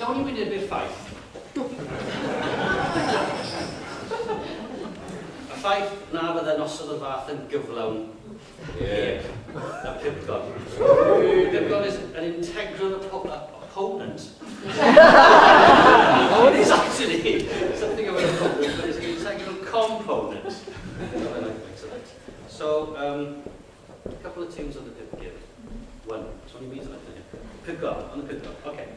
Gawn ni wynebu'r ffaith. Y ffaith na fydde noson o'r fath yn gyflawn heb y pibgod. The pibgod is an integral opponent. It is actually something of an opponent, but it's an integral component of a nightmare. So, a couple of tunes on the pibgod. One. It's only me tonight, isn't it? Pibgod, on the pibgod. Okay.